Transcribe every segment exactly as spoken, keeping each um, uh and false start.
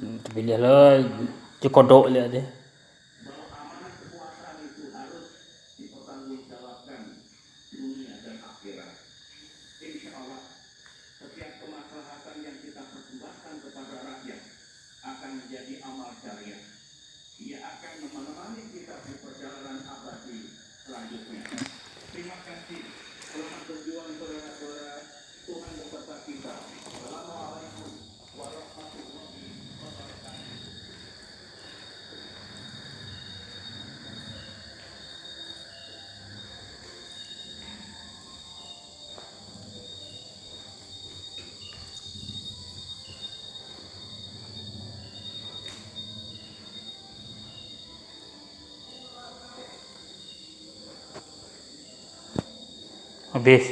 Tapi lah, jo kodok liak deh. Bahwa amanah kekuasaan itu harus dipertanggungjawabkan dunia dan akhirat. Insya Allah, setiap kemaslahatan yang kita persembahkan kepada rakyat akan menjadi amal jariah. Ia akan menemani kita di perjalanan abadi selanjutnya. Terima kasih. Selamat berjuang, saudara-saudara. Tuhan beserta kita. Assalamualaikum warahmatullahi wabarakatuh. Habis.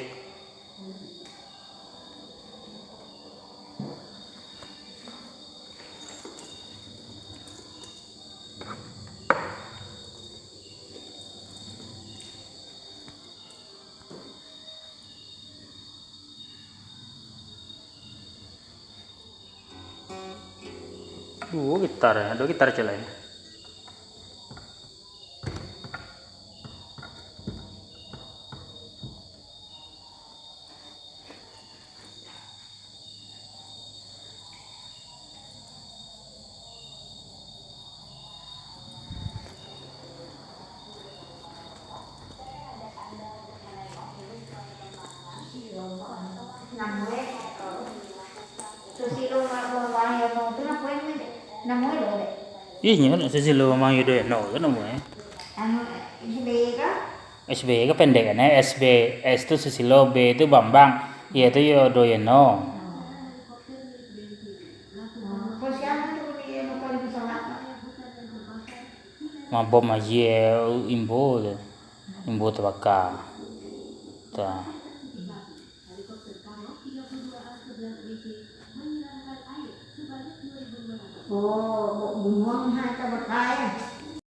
Duo gitar, ya, duo gitar ciek lai. Inyo nak Susilo Bambang Yudhoyono tu namonyo. Anu, S B Y ka? S B Y ka pendek kan, eh? S B, S tu Susilo, B tu Bambang, Y tu Yudhoyono. Mabom aje imbo tu. Imbo tabaka. Tah. Oh, bu-, bunuang ha tabaka, ya?